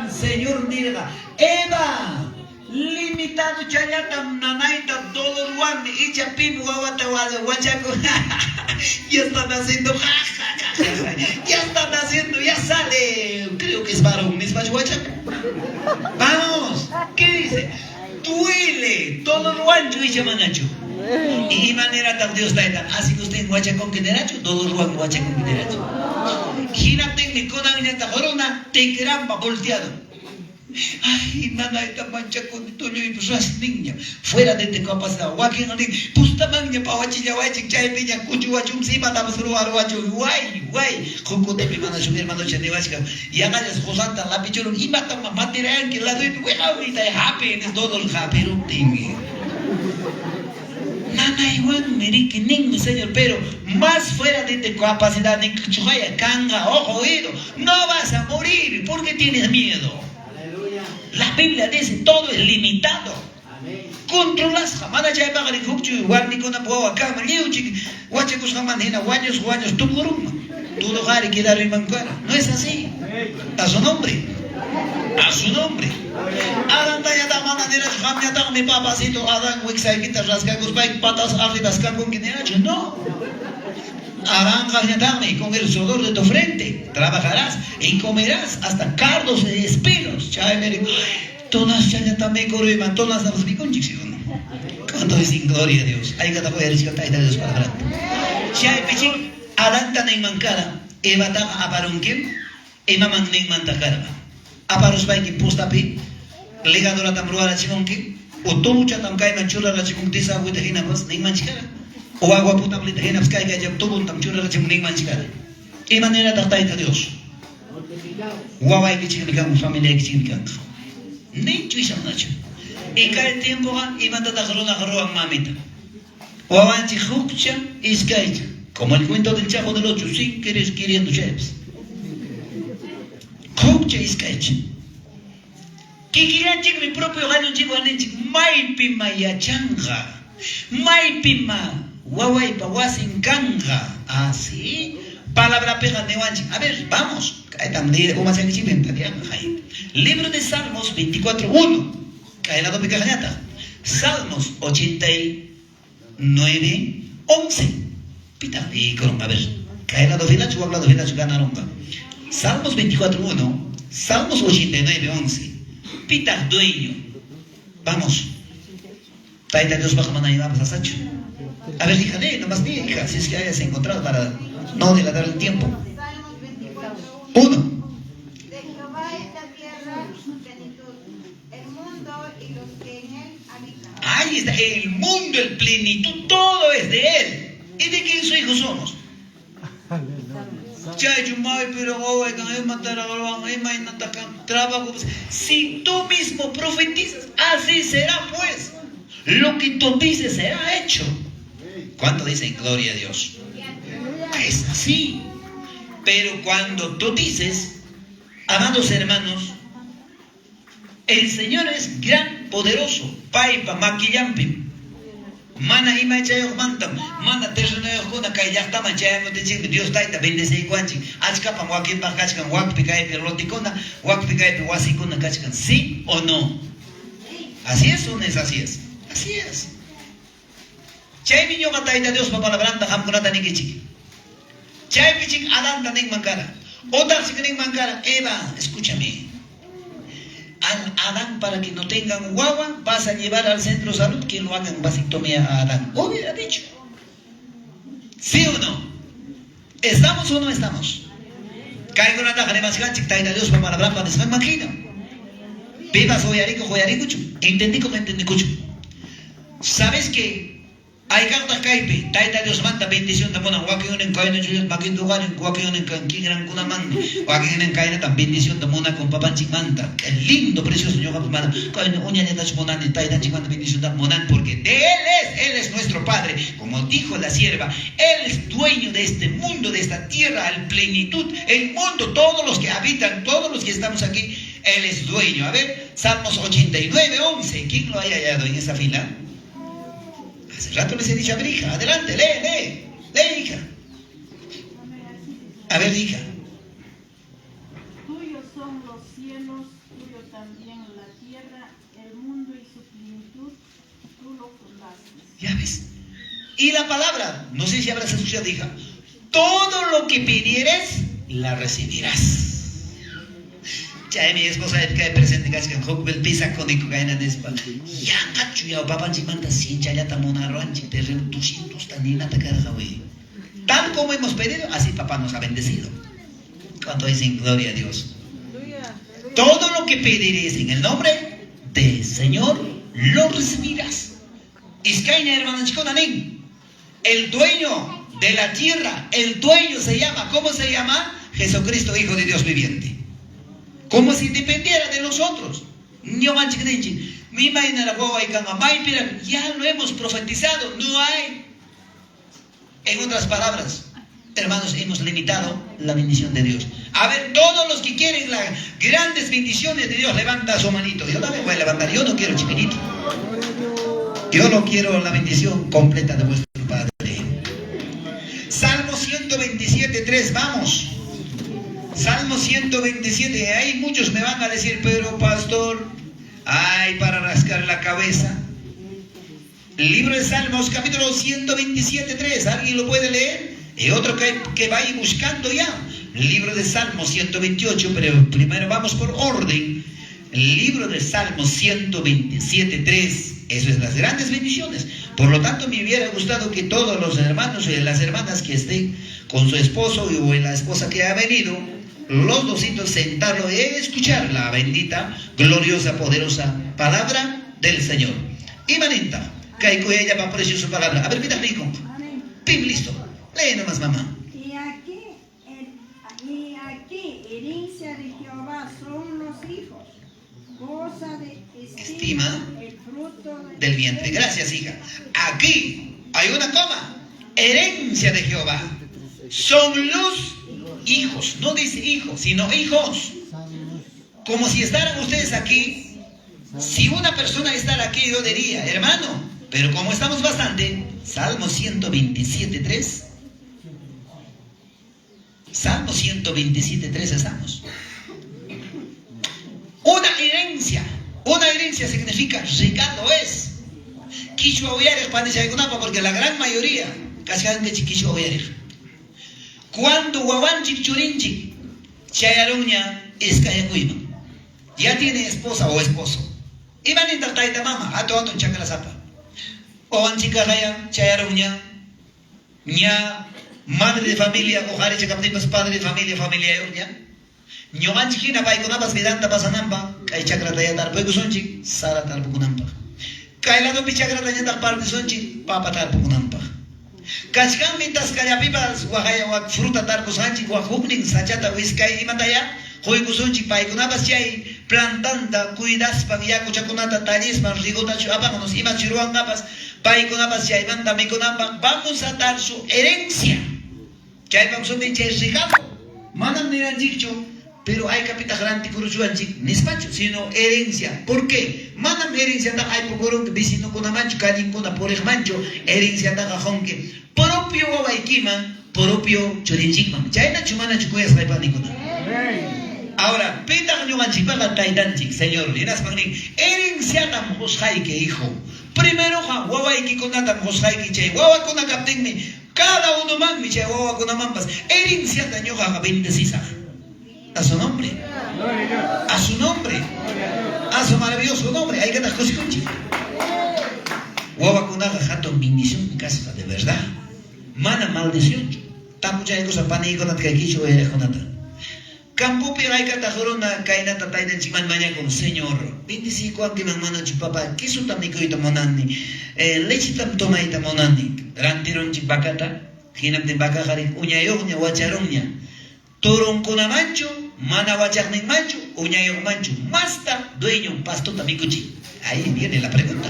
Evatam Señor nirqa, Eva, limitado challatam nanayta dolorwanmi icha pim wawata wachakun. Ya está naciendo, ja, ja, ja, ja, ya está naciendo, ya sale, creo que es varón, nispachu wachakun. Vamos, ¿qué dice? Duele, dolorwanchu icha manachu? Y imanirataq Dios Tayta, asikustin wachakunki nirachu, dolorwan wachakunki nirachu? Hinaptinmi kunanñataq runa tikranpa volteado. Ay, nanayta manchakuni tulluypas ras ninña, fuera de tu capacidad. Wakinqa nin, pustamanña pawachillawaychik, chaypiña kuchuwachunsi imatapas ruwaruwachun. Way, way, huk kutipi manachu hermanocha niwachkan, yaqallas qusanta lapichurun, imatam matirayanki ladoypi, wiqawitay hapi, nis dolor hapiruptin. Nanaywanmi riki ninmi Señor, pero más fuera de tu capacidad nin chuqaya kanqa, ojo, oído, no vas a morir porque tienes miedo. La Biblia dice, todo es limitado. Controlasqa, mana chaypaqri hukchu warmikunapa wawa kanman, lliwchik wachakusqanmanta hina wañus wañus tukurunman. Todo qari quedaruyman kara. No es así. A su nombre. A su nombre. Adantañataq mana nirachu, qamñataqmi papacito Adán wiksaykita rascakuspayki patas arribas kakunki nirachu. No. Adán qamñataqmi con el sudor de tu frente trabajarás y comerás hasta cardos y espinos. Chaymi tonas challata mikuruyman, tonas mikunchik, ¿sí o no? ¿Cuánto dicen gloria a Dios? Aykata uyarishka Tayta Dios palabrata. Chaypichik Adanta ninman kara, Evataqa aparunkim, imaman ninmanta karqa. Aparuspayki postapi ligaduratam ruwarachimunki, o tubuchatam kayman churarachimunki desagüeta hinapas ninmanchik kara. O agua potableta hinapas kay kaycham tubuntam churarachimun ninmanchik kara. Imanirataq Tayta Dios? Wawaykichikmi kanqa, familiaykichikmi kanqa. Ninchu icha manachu? Y kay tiempoqa imatataq runaqa ruwan mamita? Wawanchik hukcha iskaycha, como el cuento del Chavo del Ocho, sin querer queriendo chaypas. Hukcha iskaycha. Kikillanchikmi propio qallunchikwan ninchik, maypima yachanqa, maypima wawaypa wasin kanqa. Así, palabrapiqa niwanchik. A ver, vamos. Kaytam leer umachankichikmi tatiyanqa. Libro de Salmos 24:1. Kay ladopi kaqñataq. Salmos 89:11. Pitaq liykurun, a ver. Kay lado filachu, wak lado filachu ganarunqa. Salmos 24:1, Salmos 89:11. Pitaq dueño. Vamos. Tayta Diospaq mana imapas sasachu. A ver, hija, lee, nomás lee, hija, si es que hayas encontrado para no dilatar el tiempo. Salmos 24, 1. De Jehová es la tierra y su plenitud, el mundo y los que en él habitan. Ahí está, el mundo, el plenitud, todo es de él. ¿Y de quién su hijo somos? Chaychu maypi wawaykan imataraq ruwan imaynataq trabajo. Si tú mismo profetizas, así será pues. Lo que tú dices será hecho. ¿Cuánto dicen gloria a Dios? Es así. Pero cuando tú dices, amados hermanos, el Señor es gran, poderoso. Paypa makillanpim. Mana imaychayuqmantam, mana terrenoyuqkuna kay llaqtaman chayamuptinchikmi Dios Tayta bendeciykuwanchik. Achkapam wakinpaq kachkan wakpi kaypi lotikuna, wakpi kaypi wasikuna kachkan. ¿Sí o no? Así es o no es así es? Así es. Chaymi ñuqa Tayta Diospa palabranta qamkunata nikichik. Chaypichik Adanta ninman kara. Utaqchik ninman kara, Eva, escúchame. Al Adán para que no tengan wawa, vas a llevar al centro de salud que lo hagan vasectomía a Adán. Hubiera dicho. ¿Sí o no? ¿Estamos o no estamos? Kaykunataqa rimasqanchik Tayta Diospa palabranpa nisqanman hina. Pipas uyarikuq uyarikuchu, entendikuq entendikuchu. ¿Sabes qué? Aykaqtaq kaypi Tayta Diosmanta bendicionta munan, wakinnin kaynachu makinta uqarin, wakinnin kinrankunamanmi, wakinnin kaynata bendicionta munakun papanchikmanta. Qué lindo, precioso, ñuqapas mana kayna uñallatachu munani taytanchikmanta bendicionta munan, porque de él es nuestro Padre, como dijo la sierva, él es dueño de este mundo, de esta tierra, al plenitud, el mundo, todos los que habitan, todos los que estamos aquí, él es dueño. A ver, Salmos 89:11, ¿quién lo haya hallado en esa fila? Hace rato les he dicho, a ver, hija, adelante, lee, lee, lee, hija. A ver, hija. Tuyos son los cielos, tuyo también la tierra, el mundo y su plenitud, tú lo fundaste. ¿Ya ves? Y la palabra, no sé si habrás escuchado, hija, todo lo que pidieres, la recibirás. Chaymi esposa kay presente kachkan huk pisa koniku kayna nispa. Yanqachu yaw papanchikmanta sinchallata munarwanchik terreno 200 ta ninata karqa wi. Tal como hemos pedido, así papá nos ha bendecido. ¿Cuánto dicen gloria a Dios? Todo lo que pediréis en el nombre del Señor, lo recibirás. Iskayña hermananchikkuna nin. El dueño de la tierra, el dueño se llama, ¿cómo se llama? Jesucristo, Hijo de Dios viviente. Como si dependiera de nosotros. Ñuqanchik ninchik, imaynaraq waway kanqa, maypiraq, ya lo hemos profetizado, no hay. En otras palabras, hermanos, hemos limitado la bendición de Dios. A ver, todos los que quieren las grandes bendiciones de Dios, levanta su manito. Yo también voy a levantar, yo no quiero chiquitito. Yo no quiero la bendición completa de vuestro Padre. Salmo 127, 3, vamos. Salmo 127, ahí muchos me van a decir, pero pastor, ay, para rascar la cabeza. Libro de Salmos, capítulo 127, 3, ¿alguien lo puede leer? Y otro que va a ir buscando ya. Libro de Salmos 128, pero primero vamos por orden. Libro de Salmos 127, 3. Eso es las grandes bendiciones. Por lo tanto, me hubiera gustado que todos los hermanos y las hermanas que estén con su esposo o la esposa que ha venido, los dositos sentarlo y escuchar la bendita, gloriosa, poderosa palabra del Señor. Y manita, ella va preciosa palabra. A ver, pita rico. Pim, listo. Lee nomás, mamá. Y aquí herencia de Jehová son los hijos, cosa de estima, el fruto del vientre. Gracias, hija. Aquí hay una coma. Herencia de Jehová. Son los hijos. No dice hijos, sino hijos. Como si estaran ustedes aquí. Si una persona estara aquí, yo diría, hermano, pero como estamos bastante, Salmo 127, 3. Salmo 127, 3 estamos. Una herencia. Una herencia significa regalo es. Quichua uyariq panichaykunapa porque la gran mayoría kachkankichik quichua uyariq. Cuando wawanchik churinchik chayarunña iskayakuyman. Ya tiene esposa o esposo. Imanintaq tayta mama hatun hatun chakrasapa. Wawanchikqa chayarunña ña madre de familia o qharicha kaptinpas padre de familia familiayuqña. Ñuqanchik hina paykunapas vidanta pasananpaq kay chakrata ya tarpuykusunchik sara tarpukunanpaq. Kay ladopi chakrata ñataq partisunchik papa tarpukunanpaq. Kachkanmi taskallapipas waqaya wak fruta tarpusqanchik wak huknin sachata wiskay imataya quykusunchik paykunapas chay plantanta cuidaspan yakuchakunata tallispan rigotachu apaqnos imachu ruwanqapas paykunapas chaymanta mikunanpaq vamos a dar su herencia. Chaypam sutin chay regalo. Manam niranchikchu, pero haykapitaq rantikuruchuwanchik nispachu, sino herencia. ¿Por qué? Manam herenciataqa aypukurunki vecinokunamanchu, callinkuna puriqmanchu, herenciataqa qunki propio wawaykiman, propio churinchikman. Chaynachu manachu kuyasqay panikuna. Ahora, pitaq ñuqanchikpaqa taytanchik, Señor, hinaspan nin, herenciatam qusqayki, hijo. Primeroqa wawaykikunatam qusqayki chay wawakuna kaptinmi cada unomanmi chay wawakunamanpas herenciata ñuqaqa bendecisaq. A su nombre. A su nombre. A su maravilloso nombre. Haykataq kusikunchik. Wawakunaqa hatun bendición kasqa de verdad. Mana maldicionchu. Tapuchaykusa paniykunata kay quichua uyariqkunata. Campopi haykataq runa kaynata taytanchikman mañakun, Señor, bendiciykuwankiman manachu papá, quesuta mikuyta munani, lechetam tomayta munani. Rantirunchik vacata, hinaptin vacaqa uñayuqña wacharunña. Turunkunamanchu, mana wachaqninmanchu, uñayuqmanchu, masta dueño pastota mikuchin. Ahí viene la pregunta.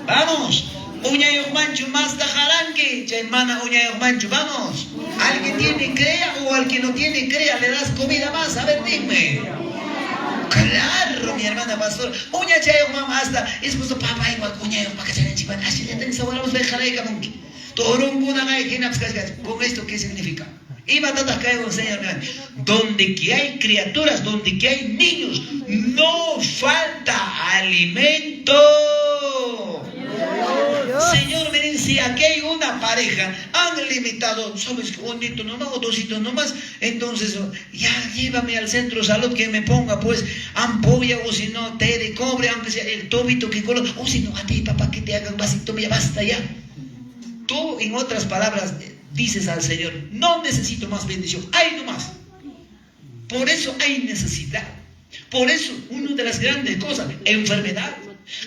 Vamos, uñayuqmanchu masta qaranki, chay mana uñayuqmanchu, vamos. Al que tiene crea o al que no tiene crea, le das comida más, a ver, dime. Claro, mi hermana pastor. Uñachayuq mama hasta esposo papá igual uñayuq pakachananchikman ashillata ni sawaramos dejaraykamunki. Turunkunaqa hinapas kachkan. ¿Con esto qué significa? Imatataq kaywan Señor niwan? Donde que hay criaturas, donde que hay niños, no falta alimento. Señor, miren, si aquí hay una pareja, han limitado, sabes, un hito nomás o dos hitos nomás, entonces ya llévame al centro de salud que me ponga pues ampolla o si no té de cobre, aunque sea el tobito que coloca, o si no, a ti papá que te hagan vasectomía, basta ya. Tú, en otras palabras, dices al Señor, no necesito más bendición, hay nomás. Por eso hay necesidad. Por eso, una de las grandes cosas, enfermedad.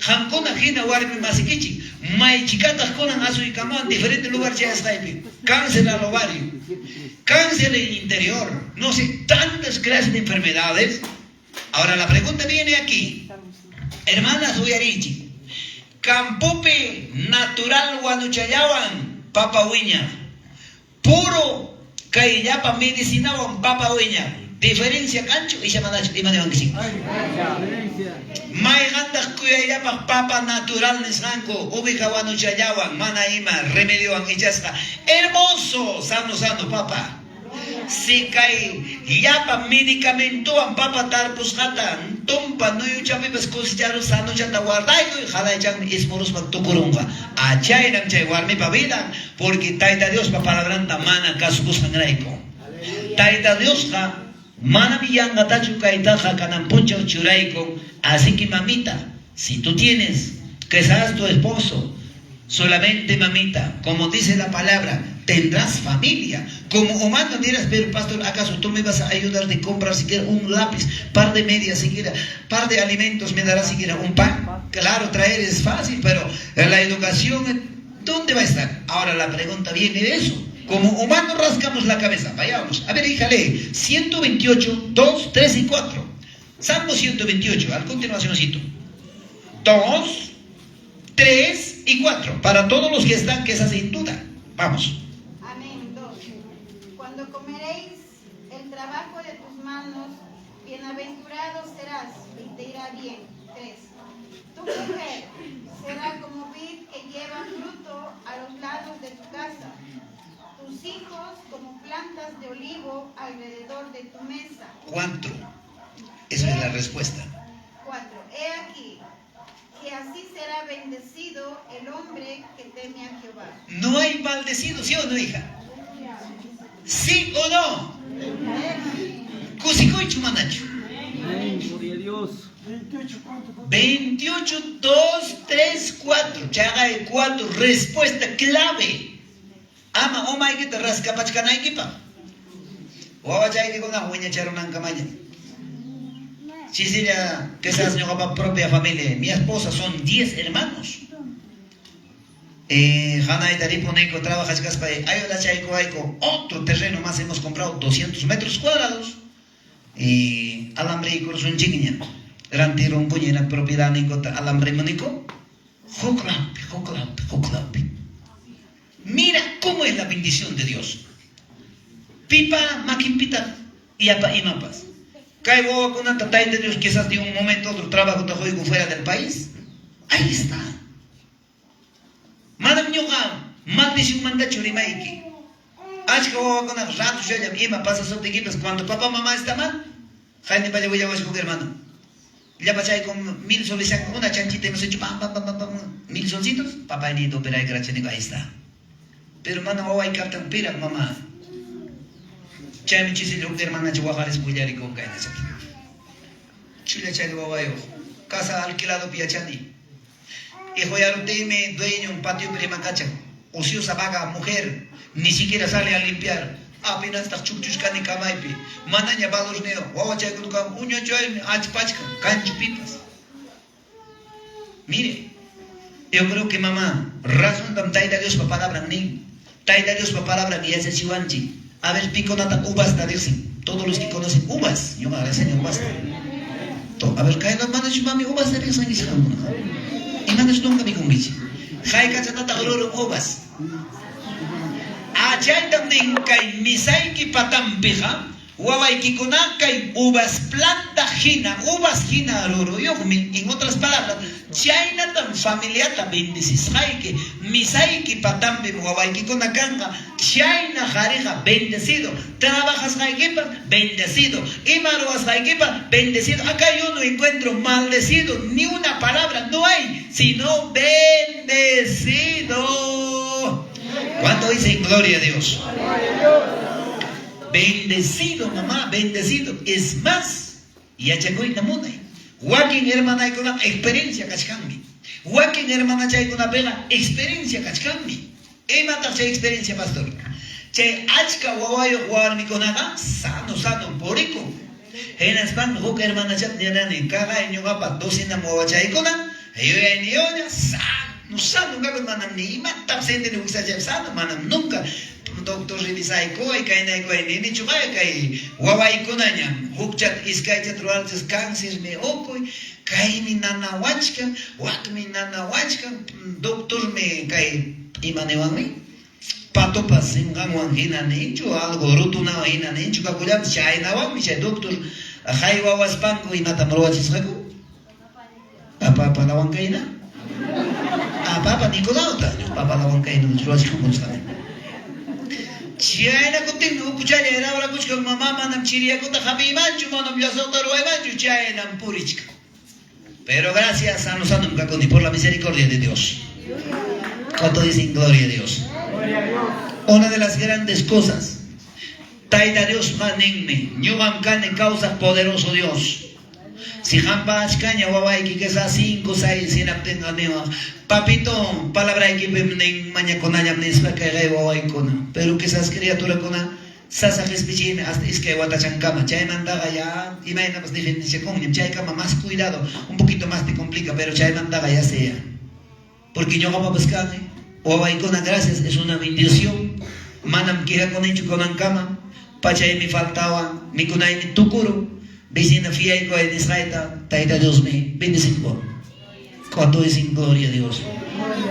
Qamkuna hina warmi masikichik, maychikataq kunan asuykaman diferente lugar chayasqaypi. Cáncer al ovario, cáncer en el interior, no sé, tantas clases de enfermedades. Ahora la pregunta viene aquí. Hermanas uyarichik, campopi natural wanuchallawan papa wiñaq, puro kayllapa medicinawan papa wiñaq. Diferencia kanchu icha manachu ima niwankichik? Mayqantaq kuyayllapaq papa natural nisqanku oveja wanuchallawan mana ima remediowan ichasqa. Hermoso, sano sano papa. Si kay llapa medicamentowan papa tarpusqata tumpa nuyuchapipas cosecharus sanochata guardaykuy hanaychanmi ismuruspa tukurunqa. Achaynam chay warmipa vidan porque Tayta Diospa palabranta mana kasukusqanrayku. Tayta Diosqa manam yanqatachu kaytaqa kanan punchaw churaykun. Así que mamita, si tú tienes que seas tu esposo, solamente mamita, como dice la palabra, tendrás familia. Como humano dirás, pero pastor, ¿acaso tú me vas a ayudar de comprar siquiera un lápiz, par de medias siquiera, par de alimentos, me darás siquiera un pan? Claro, traer es fácil, pero la educación, ¿dónde va a estar? Ahora la pregunta viene de eso. Como humanos rascamos la cabeza. Vayamos. A ver, hija, lee. 128, 2, 3 y 4. Salmo 128. Al continuacióncito. 2, 3 y 4. Para todos los que están, que es sin duda. Vamos. Amén. 2. Cuando comeréis el trabajo de tus manos, bienaventurado serás y te irá bien. 3. Tu mujer será como vid que lleva fruto a los lados de tu casa. Tus hijos como plantas de olivo alrededor de tu mesa. 4. Esa es la respuesta. 4. He aquí que así será bendecido el hombre que teme a Jehová. No hay maldecido, ¿sí o no, hija? ¿Sí o no? Kusikuychu manachu. Amén, gloria a Dios. 28, 2, 3, 4. Chaqay 4. Respuesta clave. Ama umaykita raskapachkanaykipaq. Wawachaykikuna wiñacharunankamalla. Chisilla, quizás ñuqapa propia familia. Mi esposa son 10 hermanos. Hanayta ripunayku trabajachkaspa ayudachayku ayku otro terreno más hemos comprado 200 metros cuadrados. Y alambre kursunchikña. Rantirunkuña era propiedad ninkota alambre munico. Huk lampi, huk lampi, huk lampi. Mira cómo es la bendición de Dios. Pipa makinpita y apa imapas. Kay wawakunata Tayta Dios quizás de un momento a otro trabajo te fuera del país. Ahí está. Manam ñuqa maldición mandachu rimayki. Achka wawakuna rato shallam ima pasasuptikipas cuando papá mamá está mal. Jaime vaya willawashku hermano. Llapa con 1000 soles una chanchita hemos hecho pam pam pam pam pam 1000 solcitos. Papá ni opera y ahí está. Pero mana waway kaptan pira mamá. Chaymi chisilla huk hermana waqaris willarikun kayna Chulla chay wawayo. Casa alquilado yachani. Hijo yaruptiymi dueño un patio rimakachan. Ociosa vaga mujer, ni siquiera sale a limpiar. Apenas taq chukchushkani kamaypi. Manaña valorniyo. Wawachaykunuka uñachaymi achpachka kanchupipas. Mire, yo creo que mamá, razón tam Tayta Diospa palabra nin. Tayta Diospa palabra ni yachachiwanchik. A ver, pikunata uvas dicen. Todos los que conocen uvas. Yo me enseño uvas. A ver, kay manachu mami uvas dicen nisqankuna. Imanachu nunca mikunkichik. Haykachanataq rurun uvas. Achaytam nin kay misayki patampiqa Wawaykikunaka kay uvas planta hina, uvas hina ruruyuqmi. En otras palabras, chaynatam familiata bendecisqayki, misayki patanpim wawaykikuna kanqa, chayna qhariqa bendecido, trabajasqaykipas bendecido, ima ruwasqaykipas bendecido. Acá yo no encuentro maldecido, ni una palabra no hay, sino bendecido. ¿Cuánto dicen gloria a Dios? Bendecido, mamá, bendecido. Es más, yachakuyta munay. Wakin hermanaykuna experiencia kachkanmi. Wakin hermanachaykunapiqa experiencia kachkanmi. Imataq chay experiencia, pastor? Chay achka wawayuq warmikunaqa sano sano purikun. Hinaspanmi huk hermanachata nirani, kaqay ñuqapa docinam wawachaykuna, yuyayniyuqña, sano sano kakun, manam ni imatapas sentini wiksachaypas sano, manam nunca doctor revisaykuway, kaynaykuway ninichu qaya kay wawaykunañam hukchat iskaychat ruwarchis cáncermi unquy, kaymi nanawachkan, wakmi nanawachkan, doctormi kay ima niwanmi? Patopas sinqanwan hina ninchu, algo rutunawan hina ninchu kakullapas, chaynawanmi chay doctor haywawaspanku imatam ruwachisqaku? Papa lawankayna? Ah, papa Nicolauta, papa lawankayna ruwachkanku nisqani. Chayna kuptinmi ukuchalla rawrakuchkan, mamá manam chiriyakuta hapiymanchu, manam llasaqta ruwaymanchu, chaynam purichkan. Pero gracias, sano sanum kakuni por la misericordia de Dios. ¿Cuánto dicen gloria a Dios? Una de las grandes cosas, Tayta Dios ninmi, ñuqam kani kawsaq poderoso Dios. Si qampa achkaña wawayki quizás 5, 6 hinaptinqa niwaq, papito, palabraykipim nin mañakunallam nispa kay wawaykuna. Pero quizás criaturakuna sasa qispichiymi hasta iskay watachankama. Chaymantaqa ya imaynapas defendichakunñam. Chaykama más cuidado, un poquito más te complica, pero chaymantaqa ya sea. Porque ñuqapapas kani, wawaykuna gracias, es una bendición. Manam quejakunichu kunankama, pachaymi faltawan, mikunaymi tukuru, vecina fiaykuay nisqayta, Tayta Diosmi bendecirku. ¿Cuánto dicen gloria a Dios?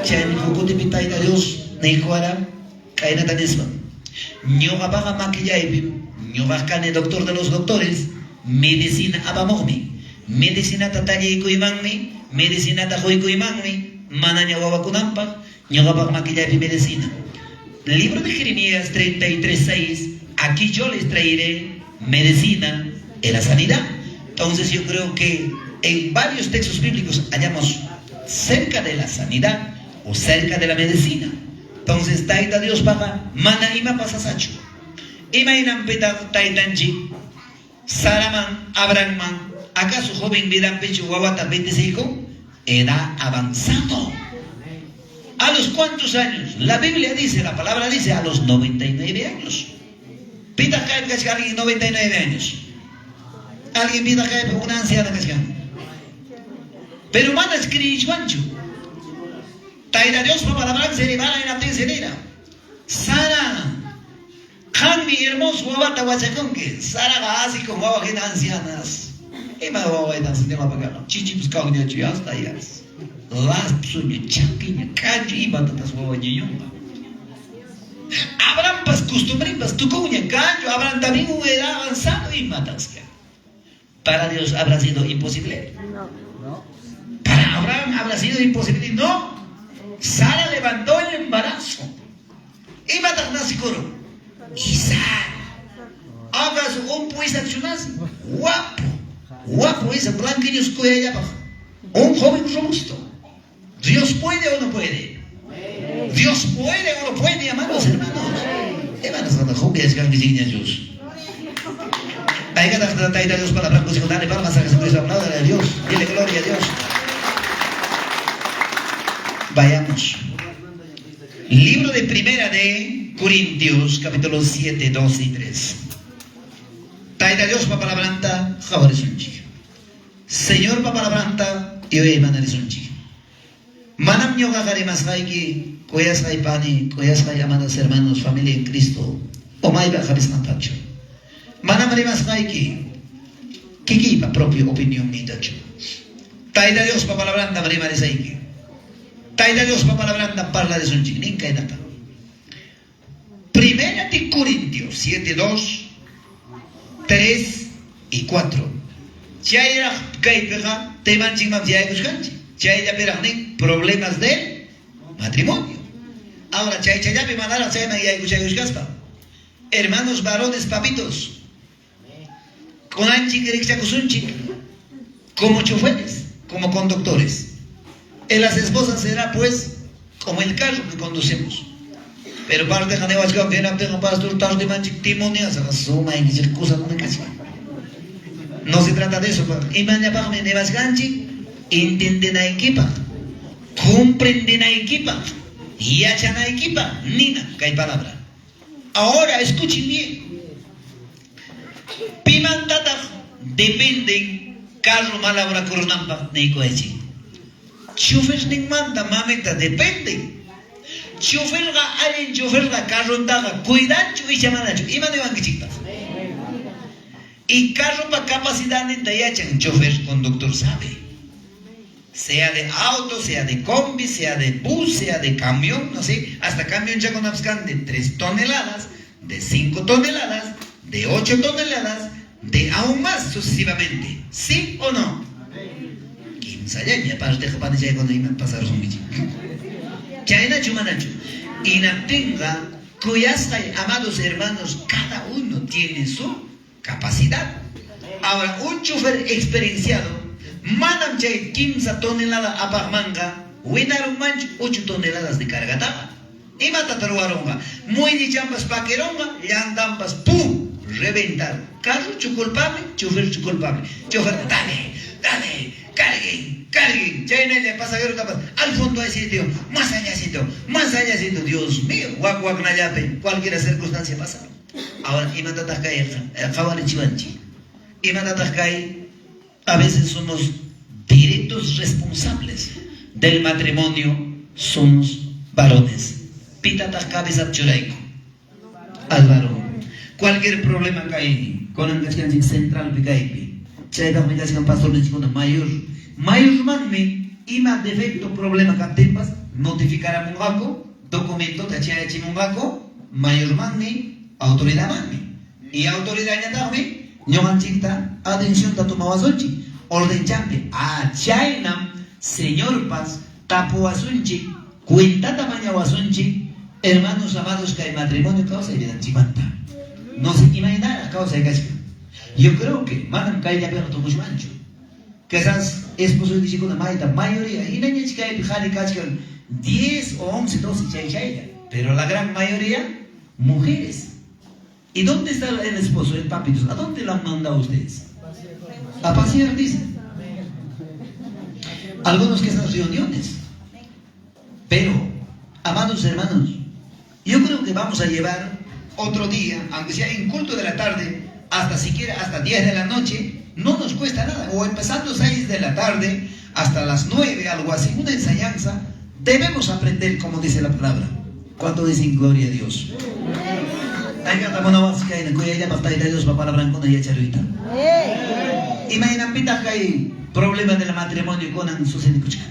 Chaymi huk Tayta Dios niykuwara kaynata nispa. Ñuqapaqa makillaypim, ñuqaq kani doctor de los doctores, medicina apamuqmi. Medicinata talliykuymanmi, medicinata quykuymanmi, manaña wawakunanpaq, ñuqapaq makillaypi medicina. Libro de Jeremías 33:6, aquí yo les traeré medicina en la sanidad. Entonces yo creo que en varios textos bíblicos hallamos cerca de la sanidad o cerca de la medicina. Entonces, Tayta Dios paqa mana imapas sasachu. Imaynanpitaq taytanchik Saraman, Abrahamman, ¿acaso joven vidanpichu wawata bendeciyku? Edad avanzado. ¿A los cuántos años? La Biblia dice, la palabra dice, a los 99 años. Pitaq kaypi kachka alguien 99 años. Alguien pitaq kaypi una anciana kachkan. Pero mana creyichwanchu. Tayta Diospa palabran rimara hinaptinsi nira. Sara, qammi hermoso wawata wachakunki. Saraqa asikun wawa hina ancianas. Ima wawaytan ñuqapa kanqa? Chichipas kaqñachu hasta yas. Lapsuña, chakiña, kanchu imatatas wawa ñuñunqa. Abrahampas costumbrinpas tukunña kanchu. Abraham también un edad avanzado imatas kan. ¿Para Dios habrá sido imposible? No. ¿Para Abraham habrá sido imposible? No. Sara levantó el embarazo. Imataq nasikuru? Isaac. ¿Acaso un Isaac chunas? Guapo. Guapo Isaac, blanquillos kuyayllapaq. Un joven robusto. ¿Dios puede o no puede? Dios puede o no puede, amados hermanos. Hermanos, Dios. Tayta Dios palabra, dale palmas a Jesucristo, apláudale a Dios, dile gloria a Dios. Vayamos. Libro de Primera de Corintios, capítulo 7, 2 y 3. Tayta Dios palabranta, qhawarisunchik. Señor palabranta, yuyaymanasunchik. Manam ñuqaqa rimasqayki, kuyasqay pani, kuyasqay amados hermanos, familia en Cristo, umaypa hapisqantachu. Manam rimasqayki, kikiypa propio opinión niytachu. Tayta Diospa palabranta rimarisayki. Tayta Diospa palabranta parlarisunchik, nin kaynata. Primera de Corintios 7, 2, 3 y 4. Chayraq kaypiqa temanchikman yaykushkanchik. Chayllapiraq nin problemas del matrimonio. Ahora chaychallapi manaraq chayman yaykuchaykushkaspa. Hermanos varones papitos, kunanchik rikchakusunchik como choferes, como conductores. En las esposas será pues como el carro que conducimos. Pero parte pastor tarde no se trata de eso. Imallapaqmi niwashkanchik entendinaykipaq, comprendinaykipaq, yachanaykipaq nina kay palabra. Ahora escuchen bien. Pimantataq dependen carro malabrakurunanpaq niykuwaychik. Choferninmanta mamita dependen. Choferqa allin choferqa carrontaqa cuidanchu icha manachu ima niwankichikpas. Y carropa capacidadninta yachan chofer conductor sabe. Sea de auto, sea de combi, sea de bus, sea de camión, no sé, hasta camión ya con de 3 toneladas, de 5 toneladas, de 8 toneladas, de aún más sucesivamente. ¿Sí o no? Kimsallaña parte japanichay cuando iman pasar Chaynachu manachu. Inaptinqa kuyasqay amados hermanos, cada uno tiene su capacidad. Ahora, un chofer experienciado, manam chay 15 toneladas apaqmanqa, winarunmanchu 8 toneladas de cargataqa. Imatata ruwarunqa? Muyllichampas paqueronqa, llantampas pum, reventar. Carrochu culpable, choferchu culpable. Chofer, dale, dale, carguen, carguen. Chaynalla pasajero tapas, al fondo hay sitio, más allá sitio, más allá sitio. Dios mío, wak wak nallape, cualquier circunstancia pasa. Ahora, imatataq kay qhawarichiwanchik. Imatataq kay, a veces somos directos responsables del matrimonio, somos varones. Pitataq cabeza churayku al varón. Cualquier problema kay kunan kachkanchik centralpi kaypi. Chaypaqmi kachkan pastorninchikkuna mayor. Mayormanmi ima defecto problema kaptinpas notificaramunqaku, documentota chayachimunqaku, mayormanmi, autoridadmanmi. Y autoridadñataqmi ñuqanchikta atencionta tomawasunchik, ordenchampi. Ah, chaynam Señorpas tapuwasunchik, cuentata mañawasunchik, hermanos amados kay matrimonio kawsay vidanchikmanta. No se imaginará kawsay kachkan. Yo creo que manam kayllapiqa tukushmanchu. Quizás esposoykichikkuna mayta mayoría hinañach kaypi qhari kachkan 10 o 11, 12 chay chaylla. Pero la gran mayoría mujeres. ¿Y dónde está el esposo, el papito? ¿A dónde lo han mandado ustedes? A pasear, dicen. Algunos que esas reuniones. Pero, amados hermanos, yo creo que vamos a llevar otro día, aunque sea en culto de la tarde, hasta siquiera hasta 10 de la noche, no nos cuesta nada. O empezando 6 de la tarde hasta las 9, algo así, una enseñanza, debemos aprender como dice la palabra. ¿Cuánto dicen gloria a Dios? Imaynanpitaq kay problema del matrimonio kunan sucedikuchkan.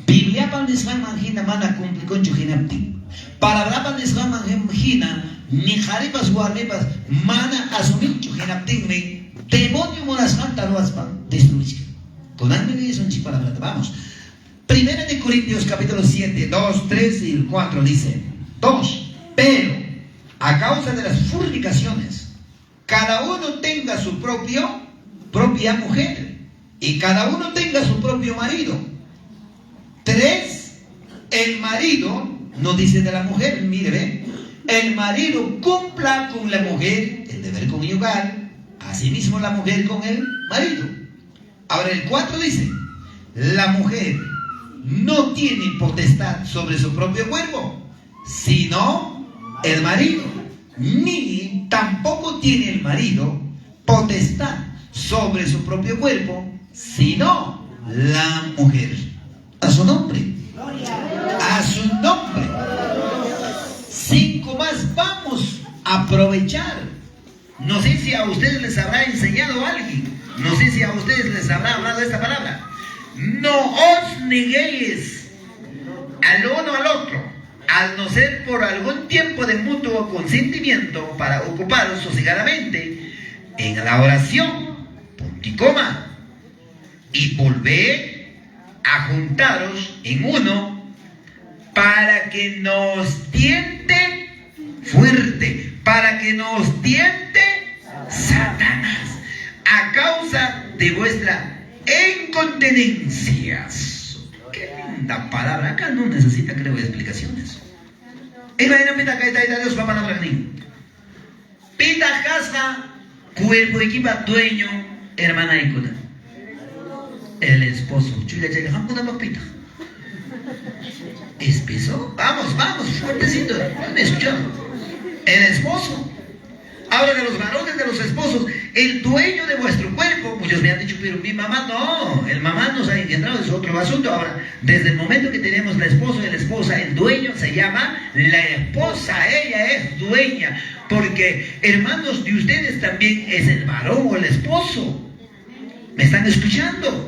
Bibliapa nisqanman hina mana cumplikunchu hinaptin. Palabrapa nisqanman hina ni qharipas warmipas mana asuminchu hinaptinmi demonio munasqanta ruwaspa destruichkan. Kunanmi leyisunchik palabrata. Vamos. Primera de Corintios capítulo 7, 2, 3 y 4 dice: 2. Pero a causa de las fornicaciones, cada uno tenga su propia mujer y cada uno tenga su propio marido. 3. El marido, no dice de la mujer, mire, ve, el marido cumpla con la mujer el deber conyugal, asimismo la mujer con el marido. Ahora el 4 dice, la mujer no tiene potestad sobre su propio cuerpo, sino el marido, ni tampoco tiene el marido potestad sobre su propio cuerpo, sino la mujer. A su nombre. A su nombre. 5 más vamos a aprovechar. No sé si a ustedes les habrá enseñado alguien. No sé si a ustedes les habrá hablado esta palabra. No os neguéis al uno al otro, al no ser por algún tiempo de mutuo consentimiento para ocuparos sosegadamente En la oración, punto y coma, y volved a juntaros en uno para que nos tiente fuerte, para que nos tiente Satanás, a causa de vuestra incontinencia. Qué linda palabra. Acá no necesita, creo, explicaciones. Dios palabra Pita casa, cuerpo equipa dueño, hermana ikuna. El esposo. Chuya llega, pita. ¿Esposo? Vamos, vamos, fuertecito. Me escucharon. El esposo. Habla de los varones, de los esposos, el dueño de vuestro cuerpo. Muchos me han dicho, pero mi mamá no, el mamá nos ha engendrado, es otro asunto. Ahora, desde el momento que tenemos la esposa y la esposa, el dueño se llama la esposa, ella es dueña. Porque, hermanos, de ustedes también es el varón o el esposo. ¿Me están escuchando?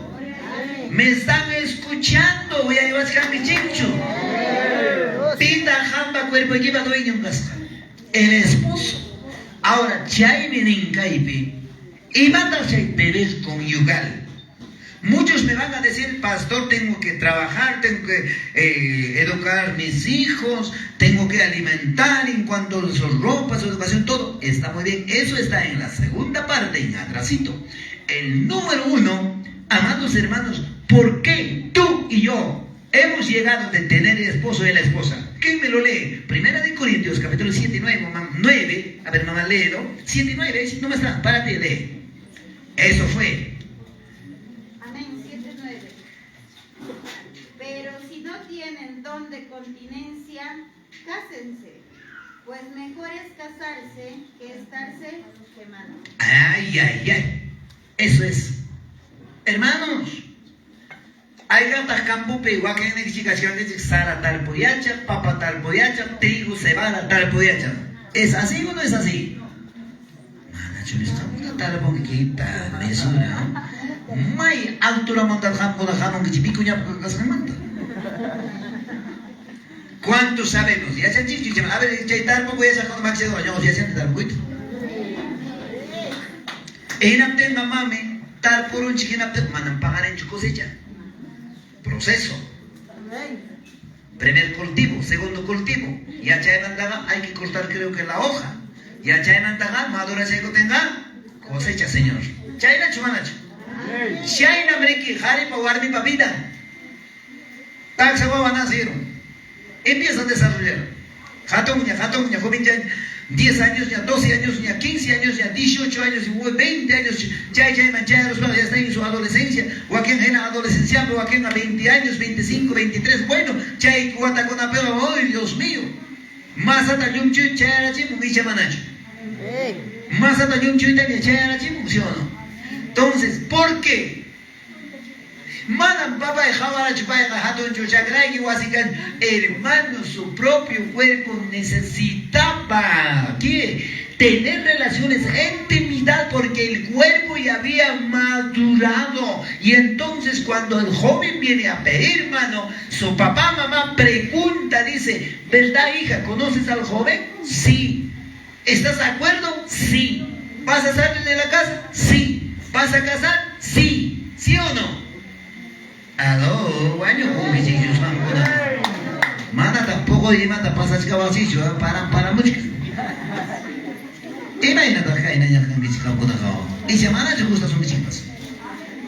¿Me están escuchando? Voy a llevar a chincho. Pinta jamba cuerpo lleva dueño en casa. El esposo. Ahora, chaymi ninkaypi, imata chay deber conyugal. Muchos me van a decir, pastor, tengo que trabajar, tengo que educar mis hijos, tengo que alimentar en cuanto a su ropa, su educación, todo. Está muy bien. Eso está en la segunda parte, en atrasito. El número 1, amados hermanos, ¿por qué tú y yo hemos llegado de tener el esposo y la esposa? ¿Quién me lo lee? Primera de Corintios, capítulo 7 y 9, mamá, 9. A ver, mamá, léelo. 7 y 9, no me está, párate, lee. Eso fue. Amén, 7 y 9. Pero si no tienen don de continencia, cásense, pues mejor es casarse que estarse quemando. Ay, ay, ay. Eso es. Hermanos, hay gatas campupe, sara tarpuyacha, papa tarpuyacha, trigo, cebada tarpuyacha. ¿Es así o no es así? May altura montar. ¿Cuántos sabemos? Ya se a ver, tarpuco ya se ya tarpuito. Enaptenga mami, tarpurunchi hinapten manam pagarenchu cosecha. Proceso. Primer cultivo, segundo cultivo. Ya chaymantaqa hay que cortar creo que la hoja. Ya chaymantaqa madura chaykutinqa cosecha, señor. Chaynachu manachu. Chayna mriki qharipa warmipa vida. Taxa wawa nacieron. Empieza a desarrollar. Hatunña, hatunña, joven ya 10 años, ya 12 años, ya 15 años, ya 18 años, 20 años, ya, ya, ya está en su adolescencia, o a quien en la adolescencia, o a quien a 20 años, 25, 23, bueno, ya, pero ¡ay, Dios mío! Más ata yumchu, chayarachimu, manacho. Más ata yumchu, chayarachimu, ¿sí o no? Entonces, ¿por qué? Manam papa hermano, su propio cuerpo necesitaba ¿qué? Tener relaciones, intimidad, porque el cuerpo ya había madurado. Y entonces cuando el joven viene a pedir mano, su papá, mamá pregunta, dice, ¿verdad, hija? ¿Conoces al joven? Sí. ¿Estás de acuerdo? Sí. ¿Vas a salir de la casa? Sí. ¿Vas a casar? Sí. ¿Sí o no? Aló, guaño, mana tampoco imata pasachkawasichu, para mucho. Imaynataq kayna ñaqankichik qamkunaqa. Icha manachu gustasunkichikpas.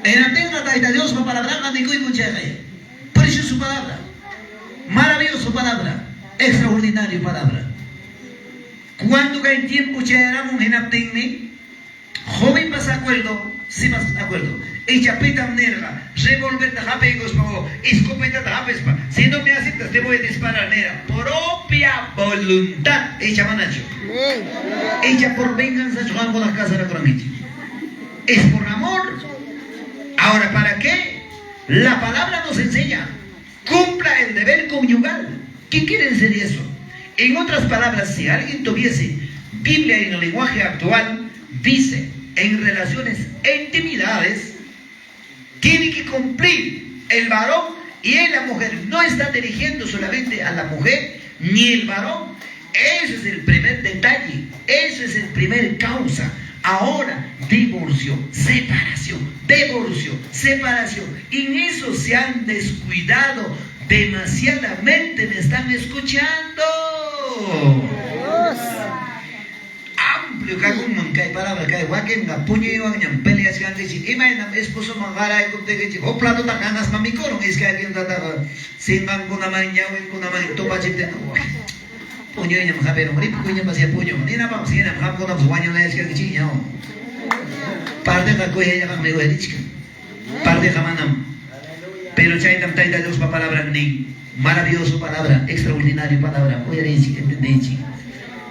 Hinaptinqa Tayta Diospa palabranqa nikuyku chayqa. Preciosa su palabra. Maravillosa palabra. Extraordinario palabra. Cuando kay tiempo chayaramun hinaptinmi, joven pasa acuerdo, sí pasa acuerdo. Ella pita nerga, revólver o escopeta japespa. Si no me aceptas, te voy a disparar, nera. Propia voluntad. Ella manacho. Ella por venganza con la casa la Es por amor. Ahora, ¿para qué? La palabra nos enseña. Cumpla el deber conyugal. ¿Qué quiere decir eso? En otras palabras, si alguien tuviese Biblia en el lenguaje actual, dice, en relaciones, intimidades, tiene que cumplir el varón y la mujer. No está dirigiendo solamente a la mujer ni el varón. Ese es el primer detalle. Ese es el primer causa. Ahora, divorcio, separación, divorcio, separación. En eso se han descuidado demasiadamente. ¿Me están escuchando? Amplio kakunman kay palabra kay wakinqa puñuywanñam peleachkankichik imaynam esposoman qaraykuptikichik huk platota ganaspa mikurun iskay kimsataqa sinqankunaman ñawinkunaman tupachiptin puñuyñam hapirun ripukuyñapas ya puñun ninapaqpas hinam qamkunapas wañunayachkankichikña parteqa kuyayllapaqmi uyarichkan parteqa manam pero chaytam Tayta Diospa palabran nin. Maravilloso palabra, extraordinario palabra, uyariychik, entendiychik.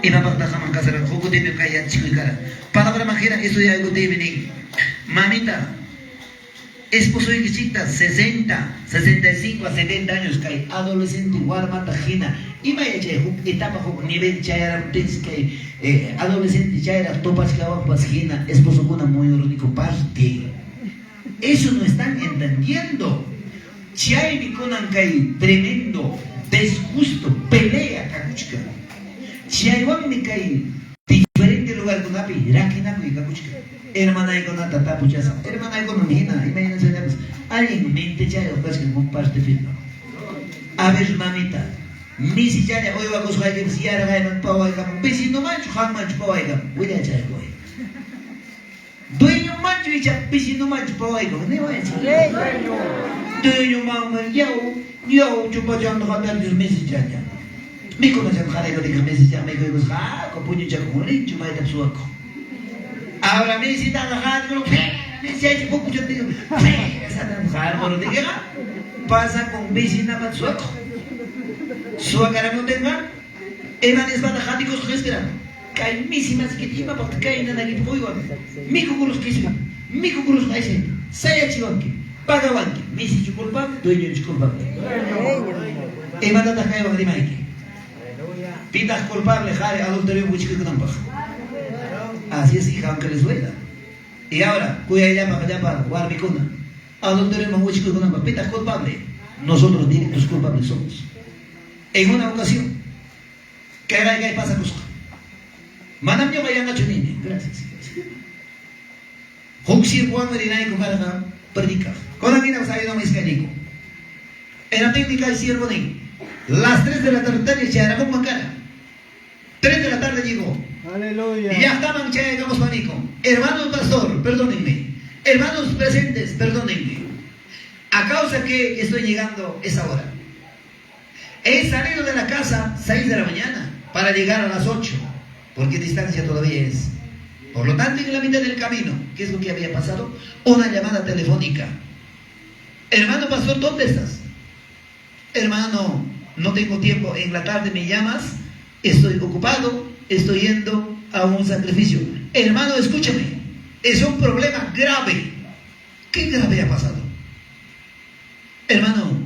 Imapaqtaq qaman kasarqa huk kutipim kay yachachikuy kara. Palabraman hina estudiaykuptiymi nin, Mamita, esposoykichikta 60, 65 a 70 años kay adolescente warmata hina ima yachay huk etapa huk nivel chayaramuptinchik kay adolescente chayraq tupachkawaqpas hina esposokuna muyuruniku parte. Eso no están entendiendo. Chaymi kunan kay tremendo desgusto, pelea kakuchkan. Chaywanmi kay diferente lugarkunapi rakinakuy kakuchkan. Hermanaykunata tapuchasaq. Hermanaykunam hina imayna chayllapas allin mentechayuq kachkan huk partepiqa. A ver, mamita, misichalla uywakusqaykipas yarqayman pawaykamun. Vecinomanchu qammanchu pawaykamun? Willachaykuway. Dueñomanchu icha vecinomanchu pawaykamun? Niwaychik. Dueñomanmi yaw, yaw chupachanta qatarchus misichalla. Mikunachanta qaraykutinqa misichaqa mikuykusqa puñuchakun rinchu maytapas suwakuq. Ahora misitaqa qarqurun misichaychik pukuchaptinqa qarquruptinqa pasakun vecinamanta suwakuq. Suwakaramuptinqa ima nispataq qatikusqa qhispiran? Kay misi masikita imapaqtaq kay nanakipaq uywan? Mikukurusqa qhispin, mikukurusqa aysayta, sayachiwanki, pagawanki. Misichu culpable, dueñochu culpable? Imatataq kaywan rimayki? Pitaq culpable qhari adulteriowan wichikuykunanpaq? Así es, hija, aunque les duela. Y ahora, kuyayllapaq llapa warmikuna, adulterioman wichikuykunanpaq, pitaq culpable? Nosotros directos culpables somos. En una ocasión, kay kay pasakusqa. Manam ñuqa yanqachu nini. Gracias. Huk siervowanmi rinayku karqa predicaq. Kunan hina ayudaman iskayniyku. Hinaptinmi kay siervo nin, las 3 de la tarde chayaramunman kara. 3 de la tarde llegó. Aleluya. Llaqtaman chayaykamuspa niku. Hermanos pastor, perdónenme. Hermanos presentes, perdónenme. A causa que estoy llegando esa hora. He salido de la casa 6 de la mañana para llegar a las 8, porque distancia todavía es. Por lo tanto, en la mitad del camino, ¿qué es lo que había pasado? Una llamada telefónica. Hermano pastor, ¿dónde estás? Hermano, no tengo tiempo, en la tarde me llamas, estoy ocupado, estoy yendo a un sacrificio. Hermano, escúchame, es un problema grave. ¿Qué grave ha pasado? Hermano,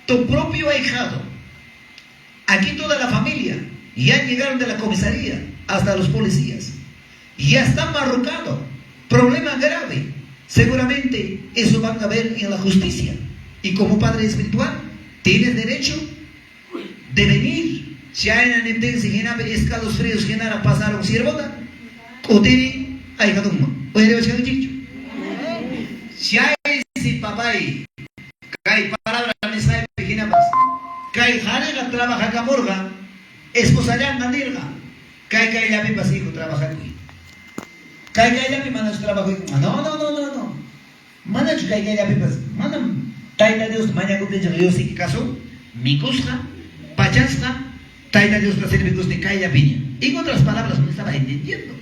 tu propio ahijado, aquí toda la familia, ya llegaron de la comisaría hasta los policías, ya está marrucado, problema grave. Seguramente eso van a ver en la justicia. Y como padre espiritual, tienes derecho de venir. Si hay en escalofríos hinara pasaron siervota, kutiri ahijadunman. Si hay si papay, kay palabra nisqaypi hinapas, kay qhariqa trabajakamurqa, esposallanqa nirqa, kay kayllapipas hijo trabajakuy. Kay kayllapi manachu trabajuy. No, no, no, no, no. Manachu kay kayllapipas, manam Tayta Dios mañakuptinchik Dios kasu, mikusqa, pachasqa, Tayta Diosta servikusni kayllapiña. En otras palabras, no estaba entendiendo.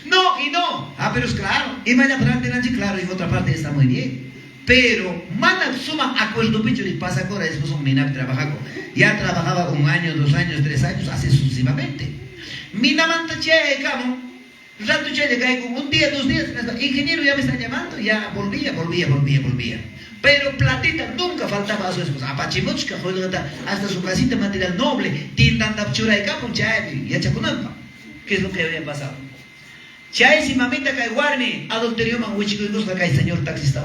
No y no. Ah, pero es claro. Y mañana claro, en otra parte está muy bien. Pero mana suma acuerdo picho y pasa ahora después un minapi trabajaco. Ya trabajaba 1 año, 2 años, 3 años, así sucesivamente. Minamanta che, camo. Rato che, caigo un día, 2 días, ingeniero ya me está llamando, ya volvía, volvía, volvía, volvía. Pero platita nunca faltaba a su esposa. Apachimuchka, hasta su casita material noble, tindanda churaykamun chaypi, yachakunanpa. ¿Qué es lo que había pasado? Chaysi mamita kay warmi adulterioman wichikuykusqa kay señor taxista.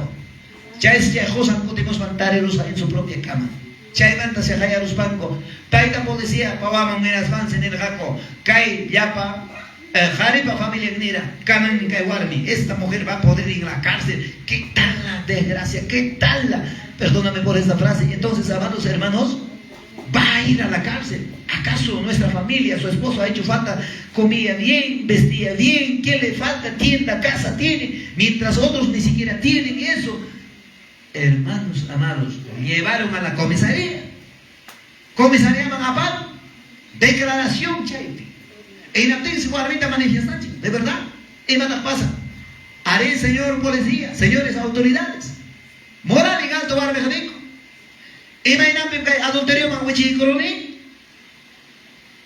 Chaysi chay qosan kutimuspan tarirusqa en su propia cama. Chaymanta se hayaruspanku tayta policía pawaman miraspansi nirqaku kay llapa Jaripa familia nira, kanan kay warmi, esta mujer va a poder ir a la cárcel. ¿Qué tal la desgracia? ¿Qué tal la? Perdóname por esta frase. Entonces, amados hermanos, va a ir a la cárcel. ¿Acaso nuestra familia, su esposo ha hecho falta? Comía bien, vestía bien, ¿qué le falta? Tienda, casa tiene, mientras otros ni siquiera tienen eso. Hermanos amados, llevaron a la comisaría. Comisaría Manapal, declaración chaypi. Enaptinsi warmita manifestachi, de verdad. Imataq pasa. Haré, señor policía, señores autoridades. Moral y alto warmi rico. Imaynanpim kay adulterioman wichiykuruni.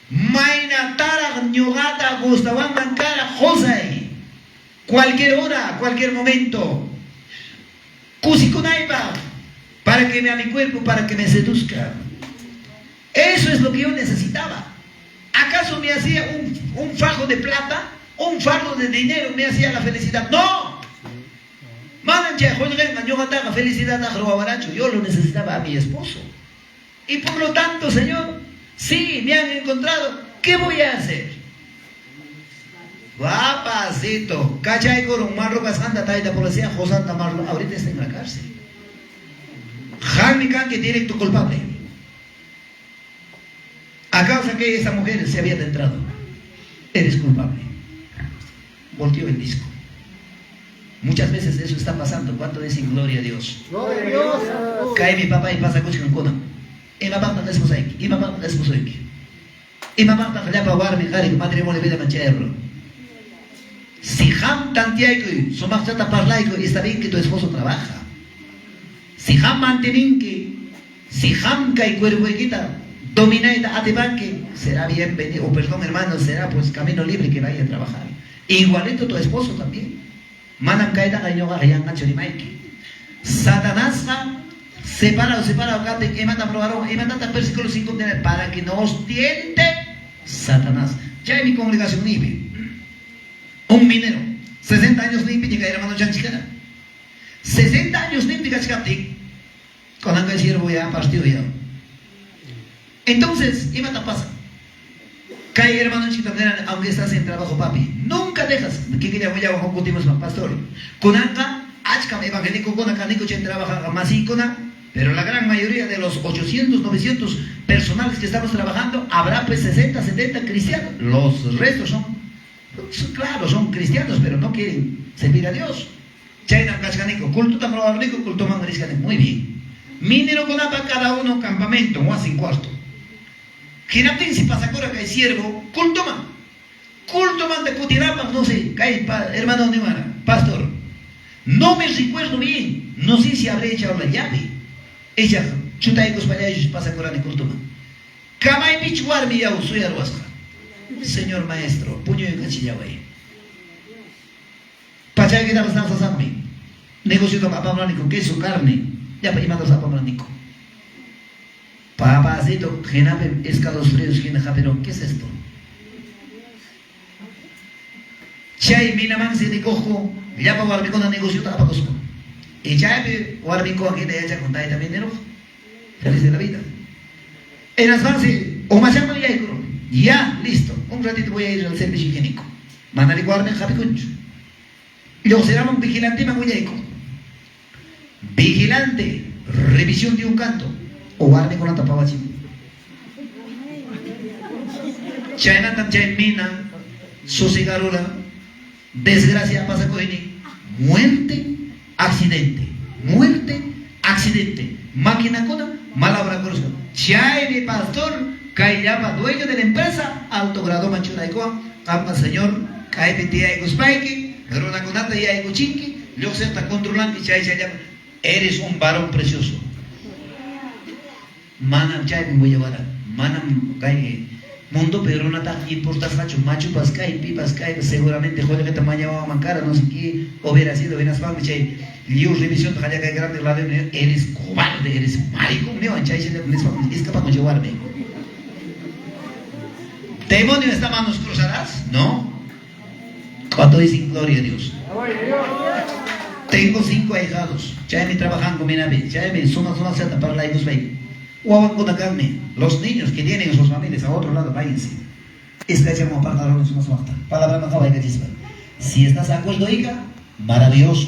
Maynataraq ñuqata gustawanman kara qusay. Cualquier hora, cualquier momento. Kusikunaypaq, para que me a mi cuerpo, para que me seduzca. Eso es lo que yo necesitaba. ¿Acaso me hacía un fajo de plata? ¿Un fardo de dinero me hacía la felicidad? ¡No! Felicidad, yo lo necesitaba a mi esposo. Y por lo tanto, Señor, sí, me han encontrado. ¿Qué voy a hacer? Papacito, cachaykurun, marrucas anda taita policía, Josanta Marlo, ahorita está en la cárcel. Jaime Canque, directo culpable. A causa que esa mujer se había adentrado. Eres culpable. Volteó el disco. Muchas veces eso está pasando. ¿Cuánto dicen gloria a Dios? Gloria a Dios. Cae mi papá y pasa con cona. Imapaqtaq esposayki, imapaqtaq esposoyki. Imapaqtaq llapa warmi qhari matrimonio vida manchayarlo. Si ham tantiaykuy, sumaqchata parlaykuy, está bien que tu esposo trabaja. Si ham manteninki, si ham kay cuerpoykita dominayta atipanki, será bienvenido, o perdón hermano, será pues camino libre que vaya a trabajar. Igualito tu esposo también. Manam kaytaqa ñuqaqa yanqachu rimayki. Satanasqa separado, separado, kaptin imata probaron, imatata versículo 5 para que no os tiente Satanás. Ya en mi congregación nipi, un minero, 60 años nimpi, llega hermano chanchikara. 60 años nimpi kachkaptin, con el siervo ya partido ya. Entonces, imata pasa. Kay hermano chita, aunque estás en trabajo, papi, nunca dejas que quería voy a pastor. Kunanka, achkam evangélico kuna kaniko chen trabaja masikuna, pero la gran mayoría de los 800, 900 personales que estamos trabajando, habrá pues 60, 70 cristianos. Los restos son, claro, son cristianos, pero no quieren servir a Dios. Chaynam kachkaniko, culto tamrobarnico, culto mangariscane. Muy bien. Minero kunapa cada uno campamento, o hacen cuarto. Hinaptin si pasacura kay siervo, culto man. Culto man de kutirapa, no sé, kay hermano Nimara, pastor. No me recuerdo bien, no sé si habré echado la llave. Ella, chutaykos payayos pasacura de culto man. Kamay pich warmi yaw suyarwasqa. Señor maestro, puño y cachillaway. Pachayquita pasamos negocio de papamranico, queso, carne, ya pa imatas papamranico. Papacito, genape escalofríos, pero ¿qué es esto? Chay minaman se nicojo, ya pa warmicona negocio tapacosco. Y chay warmico aquí de ella con taita minero. Feliz de la vida. En las bases, o más ya, ya, listo. Un ratito voy a ir al servicio higiénico. Manali guarden japicuncho. Yo será un vigilante magullaico. Vigilante, revisión de un canto. O guarde con la tapabachim. Chaynatan chay mina, susigarura, desgracia pasa coini, muerte, accidente, muerte, accidente, máquina cona, malabra cruz. Chay mi pastor, kayllapa dueño de la empresa, alto grado manchuraykoa, kampa señor, kaypi tiyaykuspaiki, runakunata yaykuchinki, lluqsiqta controlanki chay chayllapa, eres un varón precioso. Manam chaymi willawara, manam kay mundo pero runataqa importasqachu, machupas kay, pipas kay, seguramente qullqita mañawaman kara, no sé qué hubiera sido, hinaspanmi chay lliw revisionta qallakay grande radio, eres cobarde, eres maricón, niwan chay chayllapa nispa escapakunchi chay warmi. ¿Demonio está manos cruzadas? No. Cuando dicen gloria a Dios. Tengo 5 ahijados. Chaymi trabajando, mira, chaymi suma suma seta parlaykus bay. Los niños que tienen sus familias a otro lado, váyanse. Iskaychaman apartaruni suma sumaqta. Palabra qawaykachispa. Si estás de acuerdo, hija, maravilloso.